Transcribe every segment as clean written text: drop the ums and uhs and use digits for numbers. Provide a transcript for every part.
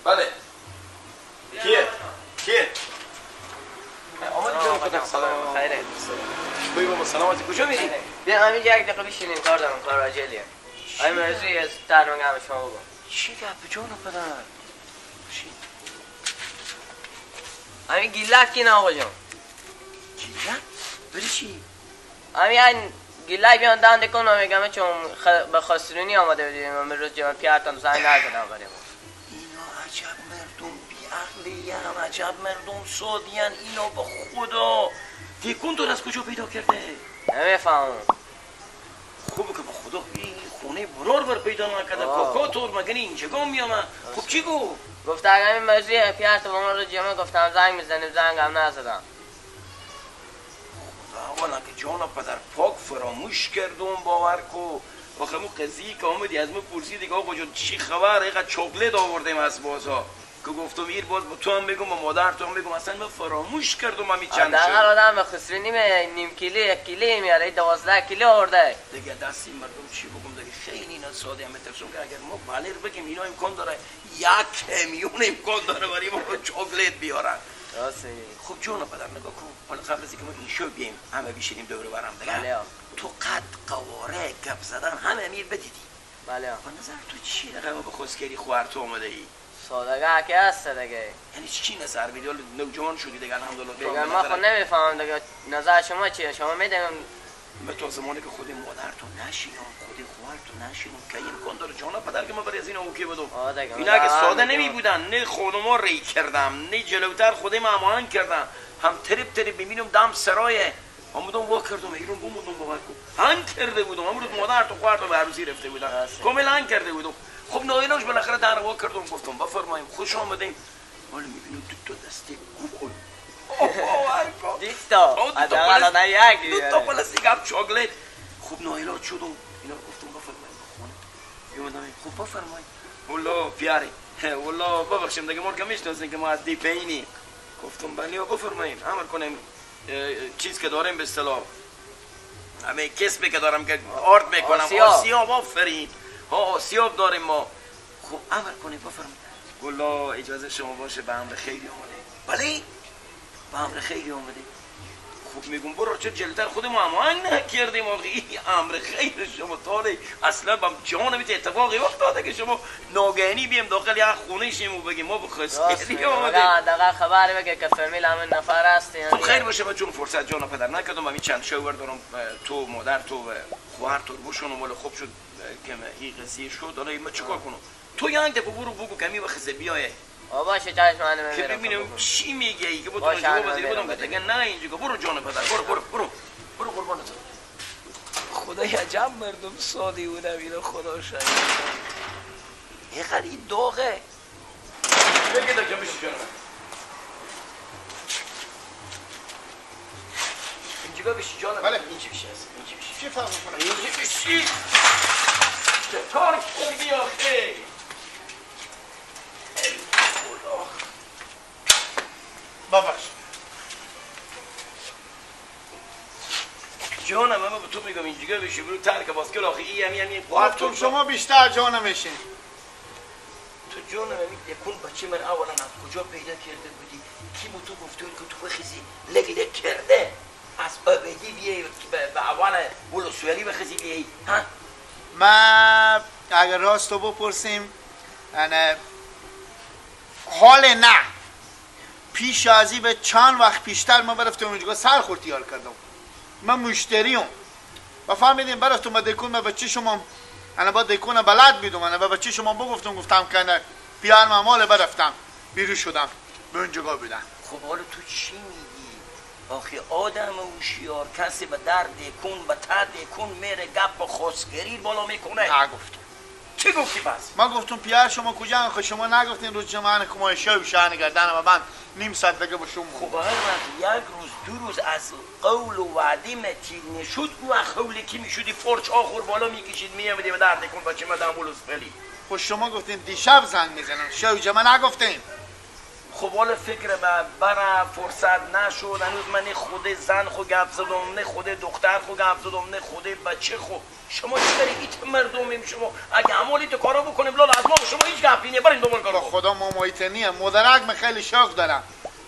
بله. کیه؟ کیه؟ آمدی جان خودم. سلام. خیره. بگو بابا سلام. از کجا میری؟ بیا همین یک دقیقه بشینیم، کار دارم، کار عاجلیه. آی مرزی از تنها گم شما بگو. چی گپ جان پدر؟ چی؟ همین گیلک کی نه آقا جان؟ گیلک؟ بری چی؟ همین گیلک بیان دنده کنم میگم چون به خسرونی آمده بودیم امروز جمع پیارتان زنگ نزدم برای ما. اینا عجب مردم بی‌عقلی هم، عجب مردم سادیان. اینا با خدا دیکون تو از کجا پیدا کرده؟ نمیفهمم. خوبه که با خدا این خونه برار بر پیدا نکرده. کاکا تو مگه اینجا میامم. خب چی گفت؟ گفت اگر این موضوع پیارت با ما رو جمع گفتم زنگ میزنیم، زنگ هم نزدم. خدا اولا که جان پدر پاک فراموش کردم، باور کو. آخه مو قضیه که آمدی از من پرسیدی که آقا جان چی خبر، اینقدر چاکلت آوردیم از بازار که گفتم ایر باز با تو هم بگم با مادر تو هم بگم، اصلا من فراموش کردم همین چند شد. حداقل آدم به خسرو نیم کیلو یک کیلو میاره، 12 کیلو آورده. دیگه دست این مردم چی بگم دیگه، خیلی اینا ساده هم میترسم که اگر ما بله بگیم اینا امکان داره 1 میلیون امکان داره برای ما چاکلت بیارن. راست. خب جون پدر نگاه کن، حالا قبل از اینکه ما این شو بیایم همه بشینیم دور برم دیگه. تو قد قواره گپ زدن همه امیر بدیدی. بله. با نظر تو چی رقم به خسکری خوار تو اومده ای؟ سادگه که هست دیگه. یعنی چی نظر میدی؟ حالا نوجوان شدی دیگه الحمدلله. دیگه ما خود نمیفهمم دیگه نظر شما چیه؟ شما میدونم من تا زمانی که خود مادر تو نشینم، خود خواهر تو نشینم که امکان داره جان پدر که من برای از این اوکی بدم. اینا اگه ساده نمی بودن نه خانوما ری کردم، نه جلوتر خودم هماهنگ کردم، هم ترپ ترپ ببینم دم سرایه آمدم وا کردم ایرون بومدم باور کن هنگ کرده بودم. امروز مادر تو خواهر تو به عروسی رفته بودم، کامل هنگ کرده بودم. خب نایناش بالاخره در وا کردم، گفتم بفرماییم خوش آمدیم. حالا میبینم دو تا دسته گل، دو تا پلاستیک هم چاکلت. خب نایلات شدم، اینا گفتم بفرماییم بخونه یومدم. خب بفرماییم والله پیاری والله ببخشیم دیگه ما که میشناسین که ما از دیپینی. گفتم بله بفرماییم امر کنیم چیز که داریم به اصطلاح همه کسبی که دارم که آرد میکنم آسیاب. آفرین ها آسیاب داریم ما. خب امر کنیم بفرمایید. والله اجازه شما باشه به امر خیلی آمده. بله به امر خیلی آمده. خب میگم برو چه جلتر خودمو هماهنگ نکردیم آخه. این امر خیر شما تاله اصلا بم جان بیت اتفاقی افتاده که شما ناگهانی بیم داخل یک خونه شیم و بگیم ما به خسکری آمده. حداقل خبر بگه که فامیل همین نفر هستین. خب خیر باشه، من چون فرصت جان پدر نکردم همین چند شاور دارم تو مادر تو و خواهر تو بشون مال خوب شد که این قضیه شد. حالا من چیکار کنم؟ تو یک دفعه برو بگو کمی وقت بیایه. باشه چشم من که ببینم چی میگه ای که با تو جواب بدی بودم دیگه. نه اینجا برو جان پدر، برو برو برو برو قربانت. خدای عجب مردم سادی بودم اینا، خدا شاهد. اینقدر این داغه. بگه دکتر بشی جانم. اینجا بشی جانم. بله اینجا بشی هست. اینجا بشی. چی فرق میکنه؟ اینجا بشی. چه کار کردی آخه؟ ببخش جانم، من به تو میگم اینجا بشی برو ترک باسکل آخه. ای همی همی گفتم شما بیشتر جانم بشین. تو جانم همی یکون بچه من اولا از کجا پیدا کرده بودی؟ کی بود تو گفته بود که تو بخیزی لگ لگ کرده از آبدی بیایی به اول ولسوالی بخیزی بیایی؟ ها؟ من اگر راست تو بپرسیم حال نه پیش از به چند وقت پیشتر من برفتم اونجا سر خورتیال کردم. من مشتریم و فهمیدیم برفتم به دکون، من بچه شما انا با دکون بلد بیدم، انا به بچه شما بگفتم گفتم که نه پیار من مال برفتم بیرون شدم به اونجا بودم. خب حالا تو چی میگی؟ آخه آدم هوشیار کسی به در دکون به ته دکون میره گپ خسگری بالا میکنه. نگفتم. چی گفتی پس؟ من گفتم پیار شما کجا؟ خب شما نگفتین روز جمعه که ما شو شان گردن و من نیم ساعت دیگه با شما. خب هر وقت یک روز دو روز از قول و وعده متین نشد او قولی که میشدی فرچ آخر بالا میکشید میامدی به درد کن بچه مدام بولوس فلی. خب شما گفتین دیشب زنگ میزنم، شو جمعه نگفتین. خب حالا فکر برم فرصت نشد هنوز من نه خود زن خو گپ زدم نه خود دختر خو گپ زدم نه خود بچه خو. شما چی برای ایت مردمیم شما اگه عمالی تو کارا بکنیم لالا از ما شما هیچ گپی نه برین دنبال کارا. خدا مامایتنیه مادرک من خیلی شوق دارم.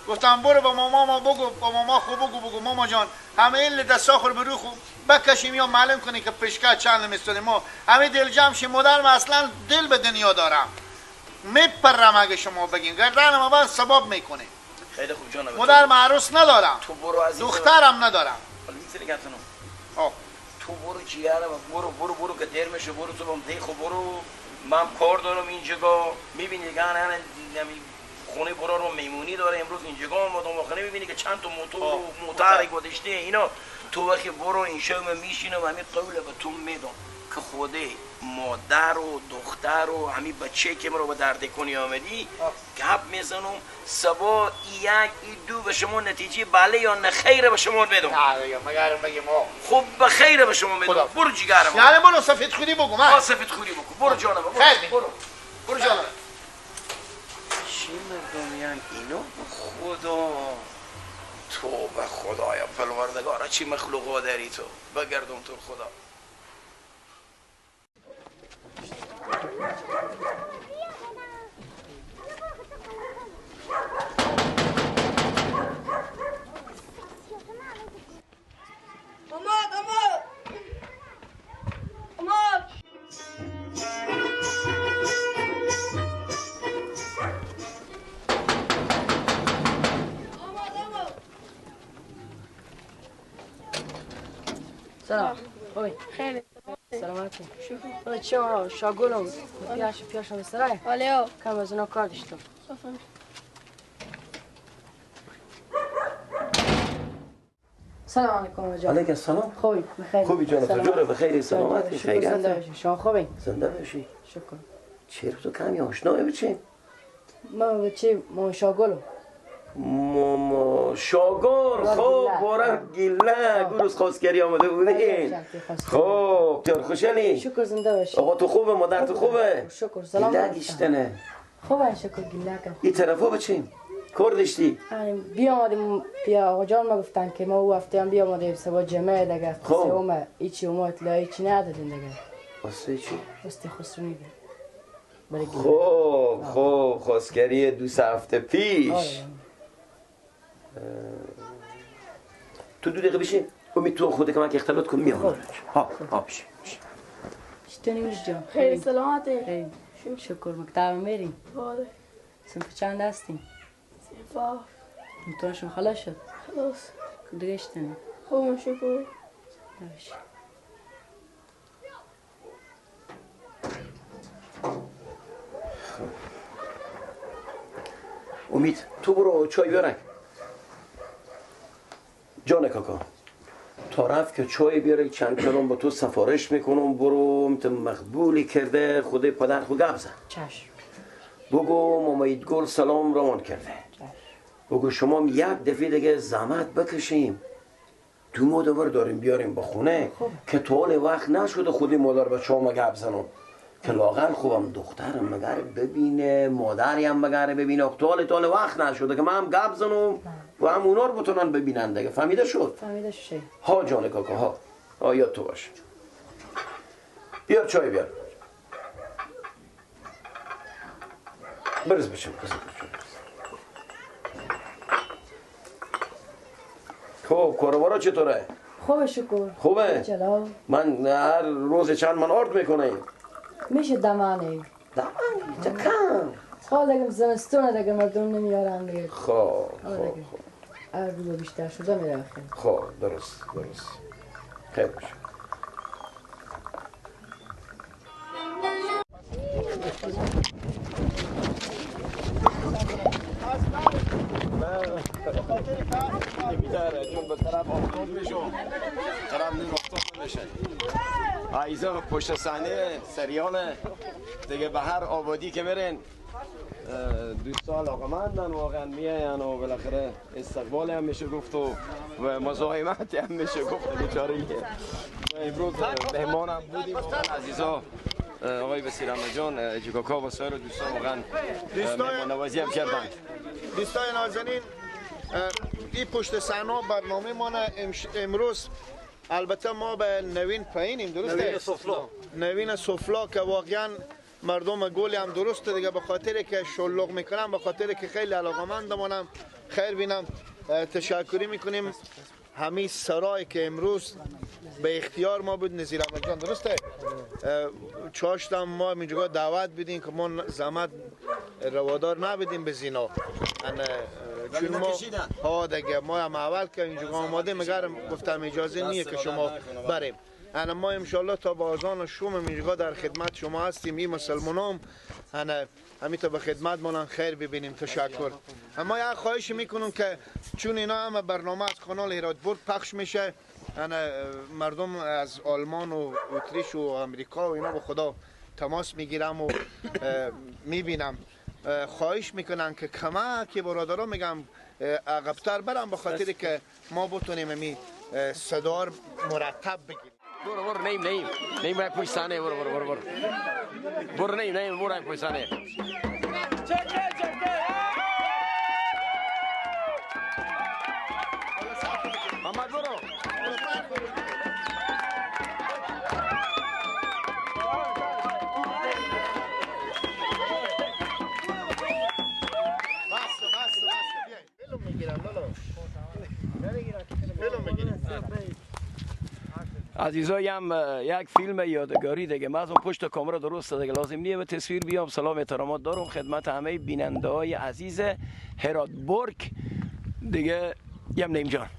گفتم برو با ماما ما بگو با ماما خو بگو ماما جان همه این دستا خور به رو خو بکشیم یا معلوم کنی که پشکه چند میستونیم ما همه دل جمع شیم. مادرم اصلا دل به دنیا دارم میپرم اگه شما بگین گردن ما بعد سباب میکنه. خیلی خوب جانم مادرم عروس ندارم تو برو از دخترم ندارم. حالا میذاری گفتم تو برو جیگرم برو برو برو که دیر میشه برو تو بام دیخو برو من کار دارم اینجا میبینی دیگه خونه برا رو میمونی داره امروز اینجا آمدم آخه میبینی که چند تا موتور و موتر گذاشته اینا. تو وقتی برو این شب من میشینم همین قول به تو میدم که خوده مادر و دختر و همین بچه که مرا به درد کنی آمدی گپ میزنم سبا یک ای دو به شما نتیجه بله یا نه خیر به شما میدم. نه مگر بگیم خب به خیر به شما میدم. برو جیگرم یعنی برو سفید خوری بگو من سفید خوری بگو برو جانم برو برو جانم. چی مردمی اینا خدا تو به خدایا پروردگارا چی مخلوقا داری تو بگردم تو خدا. سلام خوبی؟ خیلی سلامتی. شکر. چه شاگلم پیاش مسترای؟ آلیا کم از اونا کار داشتم. سلام علیکم جان. علیکم السلام. خوبی؟ بخیر. خوبی جان تو جور بخیر سلامتی خیرات. زنده باشی. شما خوبی؟ زنده باشی. شکر. چرا تو کمی آشنا بچه؟ ما بچه ما شاگلم. ماما شاگور خب بارم گیله گروز خواستگری آمده بودین. خب تیار خوشحالی؟ شکر زنده باشی. آقا تو خوبه مادر تو خوبه؟ شکر سلام. گیله گیشتنه خوبه شکر گیله کم. این طرفا بچیم کار داشتی؟ بیامدیم بیا آقا جان ما گفتن که ما او هفته هم بیامدیم سبا جمعه دیگه سوم هیچی ما اطلاع هیچی ندادیم دیگه. واسه چی؟ واسه خسرونی دیگه. خب خب خواستگری 2 هفته پیش. تو 2 دقیقه بشین امید تو خودت که من اختلاط کن میام. ها ها بشین. چطوری جان؟ خیلی سلامتی. شکر. مکتب میریم؟ بله. صنف چند هستیم؟ صنف 7. امتحانشون خلاص شد؟ خلاص. دیگه چطوری؟ خوب شکر. باشه. امید تو برو چای بیارک. جان کاکا تا رفت که چای بیاره چند کلام با تو سفارش میکنم برو تو مقبولی کرده خود پدر خود گپ زن. چشم. بگو مامایید گل سلام روان کرده. چشم. بگو شما یک دفعه دیگه زحمت بکشیم 2 ماه دوباره داریم بیاریم با خونه که طول وقت نشده خودی مادر بچه ها گپ زنم که لاغر خوبم دخترم مگر ببینه مادریم مگر ببینه طول وقت نشده که من هم گپ زنم و هم اونا رو بتونن ببینن دیگه. فهمیده شد؟ فهمیده شد. ها جان کاکا ها ها یاد تو باش. بیار چای بیار. برز بچم برز بچم. خب کاروبارا چطوره؟ خوبه شکر. خوبه؟ جلال. من هر روز چند من آرد میکنه. میشه دمانه. دمانه چه کم. خب دیگه زمستونه دیگه مردم نمیارن دیگه. خب خب خب. هر روز بیشتر شده میره خیلی. خب درست درست. خیلی باشه. چون به طرف آفتاب میشه طرف نور آفتاب نمیشه. ایزا پشت صحنه سریال دیگه به هر آبادی که برن دوستا علاقه‌مندن واقعا میاین و بالاخره استقبال هم میشه گفت و مزاحمت هم میشه گفت بیچاره. امروز مهمان هم بودیم واقعا عزیزا آقای بسیر احمد جان، جیکاکا و سایر دوستان واقعا مهمان نوازی هم کردن. دوستان نازنین، این پشت صحنه برنامه ما امروز البته ما به نوین پایینیم، درسته؟ نوین سفلا. نوین سفلا که واقعا مردم گلی هم درسته دیگه، به خاطر که شلوغ میکنم، به خاطر که خیلی علاقمندمانم، خیر بینم، تشکری میکنیم همه سرای که امروز به اختیار ما بود. نظیر احمد جان درسته؟ چاشتم ما اینجا دعوت بدیم که ما زحمت روادار نبدیم به زینا، چون ما ها دیگه ما هم اول که اینجا آماده مگر گفتم اجازه نیه که شما بریم. انا ما انشالله تا با آذان شوم اینجا در خدمت شما هستیم. این مسلمانام انا همین تا به خدمت مانن، خیر ببینیم. تشکر. اما یک خواهش میکنم که چون اینا هم برنامه از کانال هرات برگ پخش میشه، انا مردم از آلمان و اتریش و امریکا و اینا به خدا تماس میگیرم و میبینم، خواهش میکنن که کمک برادرها میگم عقبتر برم، به خاطر که ما بتونیم می صدار مرتب بگیریم. برو برو نیم نیم نیم برای پشت صحنه، برو برو برو برو برو نیم نیم برو پشت صحنه. چکه چکه محمد برو. بس بس بس فیلم میگیرم لالا، فیلم میگیرم. عزیزایم یک فیلم یادگاری دیگه، من از اون پشت کامرا درست دیگه لازم نیه به تصویر بیام. سلام احترامات دارم خدمت همه بیننده های عزیز هرات برگ دیگه. یم نیم جان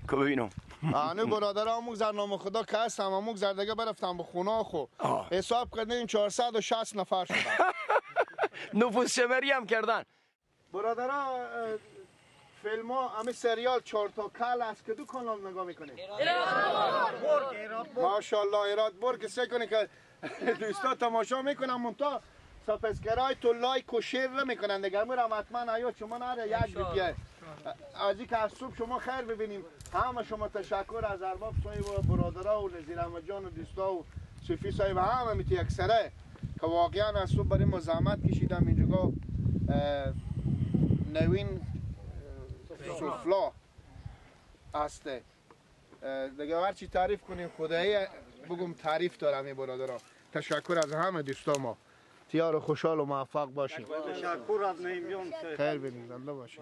که ببینم آنو برادر آموز در نام خدا که هستم، آموز در دیگه برفتم به خونه خو حساب کردیم 460 نفر شدن. نفوذ شمری هم کردن برادرها. فیلم ها همه سریال 4 تا کل از که دو کانال نگاه میکنیم. ماشاءالله هرات برگ سه کنه که دوستا تماشا میکنن، منتها subscribe تو like و share نمیکنن دیگه. میرم حتما ایو شما نره یک بیه از اینکه از صبح شما خیر ببینیم. همه شما تشکر از ارباب صاحب و برادرها و نظیر احمد جان و دوستا و صوفی صاحب همه میتی یک سره که واقعا از صبح برای ما زحمت کشیدم. اینجا نوین سفلا هسته دیگه، هرچی تعریف کنیم خدایی بگم تعریف دارم این برادرها. تشکر از همه دوستا ما، تیار و خوشحال و موفق باشیم. تشکر از نیم جان، خیر ببینید، زنده باشید.